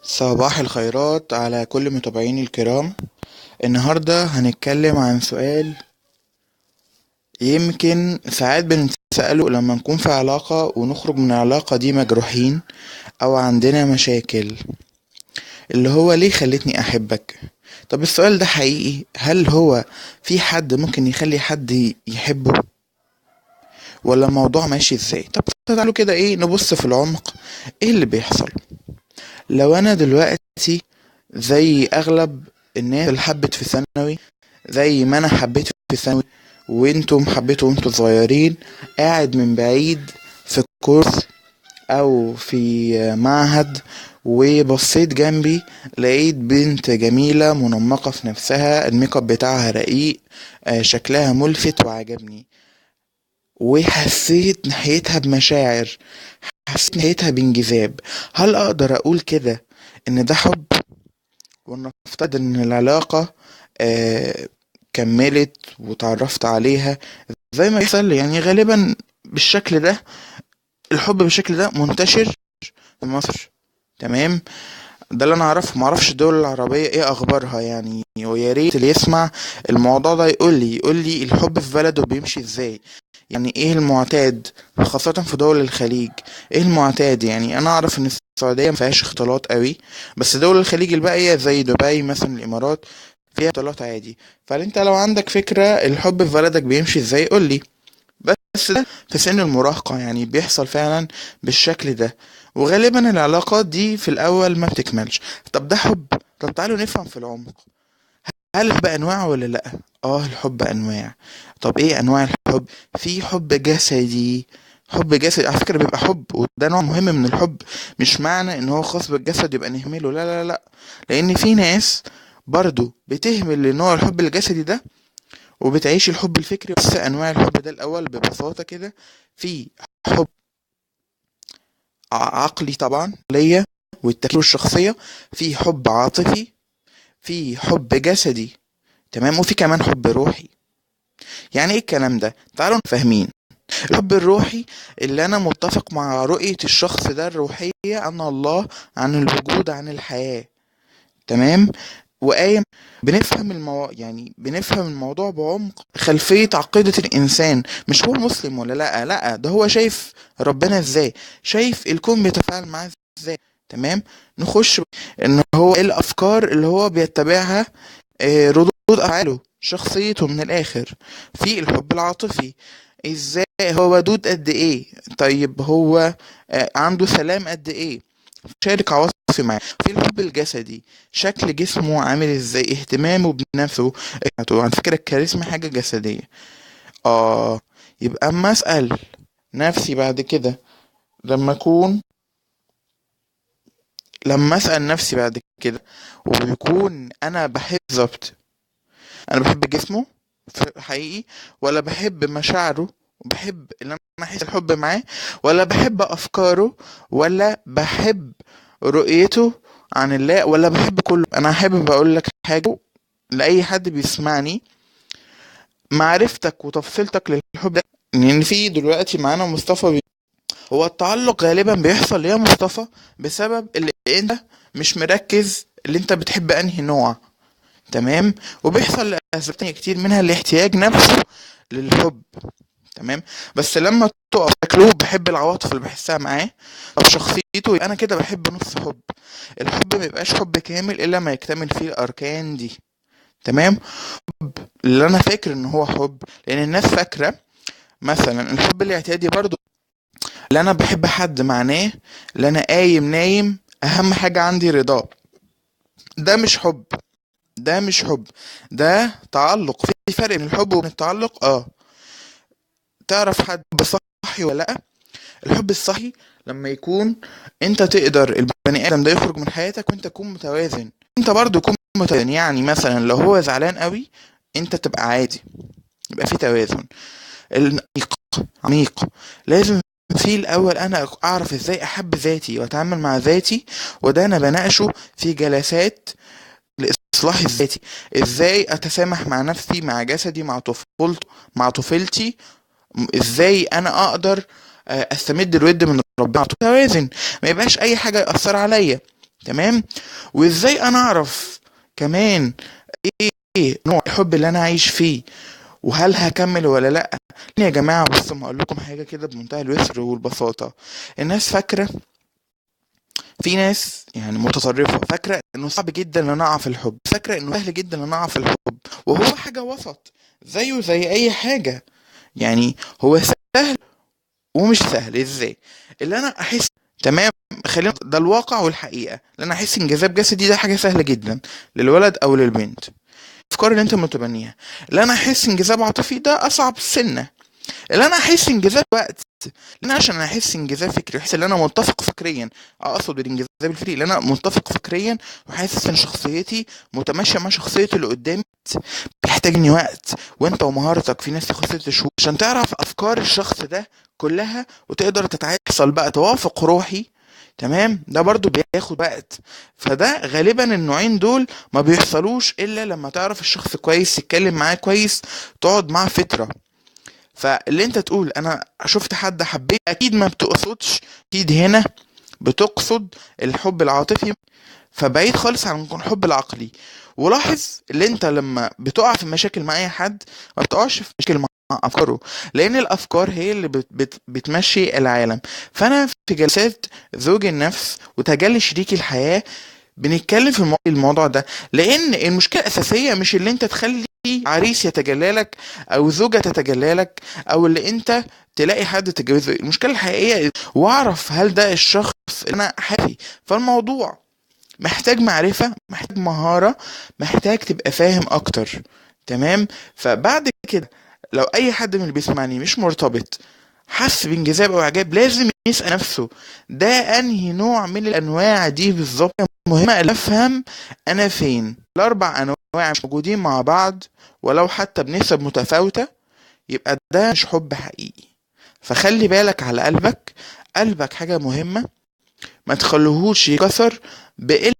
صباح الخيرات على كل متابعيني الكرام. النهاردة هنتكلم عن سؤال يمكن ساعات بنسأله لما نكون في علاقة ونخرج من العلاقة دي مجروحين أو عندنا مشاكل، اللي هو ليه خلتني أحبك؟ طب السؤال ده حقيقي؟ هل هو في حد ممكن يخلي حد يحبه؟ ولا الموضوع ماشي ازاي؟ طب تعالوا كده نبص في العمق ايه اللي بيحصل. لو انا دلوقتي زي اغلب الناس اللي حبت في ثانوي، زي ما انا حبيت في ثانوي وانتم حبيتوا وانتم صغيرين، قاعد من بعيد في كورس او في معهد وبصيت جنبي لقيت بنت جميلة منمقة في نفسها، الميك اب بتاعها رقيق، شكلها ملفت وعجبني، وحسيت ناحيتها بمشاعر، حسيت ناحيتها بانجذاب. هل اقدر اقول كده ان ده حب؟ ونفترض ان العلاقة كملت وتعرفت عليها زي ما بيحصل، غالبا بالشكل ده، الحب بالشكل ده منتشر في مصر، تمام؟ ده اللي انا اعرفه، ما اعرفش الدول العربية ايه اخبارها ويا ريت اللي يسمع الموضوع ده يقول لي الحب في بلده بيمشي ازاي، يعني ايه المعتاد خاصة في دول الخليج، ايه المعتاد؟ انا اعرف ان السعودية ما فيهاش اختلاط قوي، بس دول الخليج الباقية زي دبي مثلا، الامارات فيها اختلاط عادي. فانت لو عندك فكرة الحب في بلدك بيمشي ازاي قول لي. بس ده في سن المراهقة بيحصل فعلا بالشكل ده، وغالبا العلاقات دي في الأول ما بتكملش. طب ده حب؟ طب تعالوا نفهم في العمق، هل الحب أنواع ولا لأ؟ الحب أنواع. طب إيه أنواع الحب؟ في حب جسدي. حب جسدي على فكرة بيبقى حب، وده نوع مهم من الحب، مش معنى إن هو خاص بالجسد يبقى نهمله، لا لا لا، لأن في ناس برضو بتهمل لنوع الحب الجسدي ده وبتعيش الحب الفكري. بس أنواع الحب ده الأول ببساطة كده، في حب عقلي طبعا ليا والتفكير الشخصية، في حب عاطفي، في حب جسدي، تمام، وفي كمان حب روحي. يعني ايه الكلام ده؟ تعالوا فاهمين. الحب الروحي اللي انا متفق مع رؤية الشخص ده الروحية عن الله، عن الوجود، عن الحياة، تمام، وقايم بنفهم يعني بنفهم الموضوع بعمق، خلفية عقيدة الإنسان، مش هو مسلم ولا لا، لا ده هو شايف ربنا ازاي، شايف الكون بيتفاعل معاه ازاي، تمام. نخش ان هو ايه الافكار اللي هو بيتبعها، ردود افعاله، شخصيته من الاخر. في الحب العاطفي ازاي هو ودود قد ايه، طيب هو عنده سلام قد ايه، شارك عواطفي معاه. في الحب الجسدي شكل جسمه عامل ازاي، اهتمامه بنفسه، على فكرة الكاريزما حاجة جسدية. يبقى اما اسأل نفسي بعد كده، لما اسأل نفسي بعد كده ويكون انا بحب بالظبط، انا بحب جسمه حقيقي، ولا بحب مشاعره وبحب ان انا احس الحب معاه، ولا بحب افكاره، ولا بحب رؤيته عن الله، ولا بحب كله. انا حابب اقول لك حاجه لاي حد بيسمعني، معرفتك وتفصيلتك للحب ده، لان في دلوقتي معانا مصطفى هو التعلق غالبا بيحصل يا مصطفى بسبب اللي انت مش مركز اللي انت بتحب انهي نوع، تمام، وبيحصل لاسباب تانية كتير منها الاحتياج نفسه للحب، تمام. بس لما تقف شكله بحب العواطف اللي بحسها معاه او شخصيته، انا كده بحب نص حب. الحب ما يبقاش حب كامل الا ما يكتمل فيه الاركان دي، تمام. حب اللي انا فاكر ان هو حب، لان الناس فاكره مثلا الحب الاعتيادي برضو اللي انا بحب حد معناه اللي انا قايم نايم اهم حاجه عندي رضاه، ده مش حب، ده مش حب، ده تعلق. في فرق بين الحب وبين التعلق. تعرف حد صحي ولا لا؟ الحب الصحي لما يكون انت تقدر البني ادم ده يخرج من حياتك وانت تكون متوازن، انت برضو تكون متوازن. يعني مثلا لو هو زعلان قوي انت تبقى عادي، يبقى في توازن. العميق عميق لازم في الاول انا اعرف ازاي احب ذاتي واتعامل مع ذاتي، وده انا بناقشه في جلسات الاصلاح الذاتي، ازاي اتسامح مع نفسي، مع جسدي، مع طفولتي، مع طفولتي، ازاي انا اقدر استمد الود من ربنا. توازن، ما يبقاش اي حاجه ياثر عليا، تمام؟ وازاي انا اعرف كمان ايه نوع الحب اللي انا عايش فيه، وهل هكمل ولا لا؟ يا جماعة بصوا، ما اقول لكم حاجة كده بمنتهى اليسر والبساطه. الناس فاكره، في ناس يعني متطرفة فاكره انه صعب جدا ان انا اقع في الحب، فاكره انه سهل جدا ان انا اقع في الحب، وهو حاجة وسط زيه زي اي حاجة. يعني هو سهل ومش سهل. ازاي؟ اللي انا احس، تمام، خلينا ده الواقع والحقيقة، اللي انا احس انجذاب جسدي ده حاجة سهلة جدا للولد او للبنت، الافكار اللي انت متبنيها. اللي انا احس انجذاب عاطفي ده اصعب سنة. اللي انا احس انجذاب وقت، لان عشان احس انجذاب فكري، احس ان انا متفق فكريا، اقصد بالانجذاب الفكري ان انا متفق فكريا وحاسس ان شخصيتي متماشيه مع شخصية اللي قدامي، بيحتاجني وقت، وانت ومهارتك. في ناس تاخد 6 شهور عشان تعرف افكار الشخص ده كلها وتقدر تتعايصل بقى توافق روحي، تمام؟ ده برضو بياخد وقت. فده غالبا النوعين دول ما بيحصلوش الا لما تعرف الشخص كويس، تتكلم معاه كويس، تقعد معاه فترة. فاللي انت تقول انا شفت حد حبيت، اكيد ما بتقصدش، اكيد هنا بتقصد الحب العاطفي، فبعيد خالص عن الحب العقلي. ولاحظ اللي انت لما بتقع في مشاكل مع اي حد ما بتقعش في مشاكل مع افكاره، لان الافكار هي اللي بت بت بتمشي العالم. فانا في جلسات زوج النفس وتجلي شريك الحياة بنتكلم في الموضوع ده، لان المشكلة الاساسية مش اللي انت تخلي عريس يتجلى لك او زوجة تتجلى لك او اللي انت تلاقي حد تتجوزه. المشكلة الحقيقية واعرف هل ده الشخص اللي انا حابة. فالموضوع محتاج معرفة، محتاج مهارة، محتاج تبقى فاهم اكتر، تمام؟ فبعد كده لو اي حد من اللي بيسمعني مش مرتبط حس بانجذاب او اعجاب، لازم يسأل نفسه ده انهي نوع من الانواع دي بالظبط. مهمة افهم انا فين. الاربع انواع مش موجودين مع بعض ولو حتى بنسب متفاوتة، يبقى ده مش حب حقيقي. فخلي بالك على قلبك، قلبك حاجة مهمة، ما تخليهوش يكسر بقلة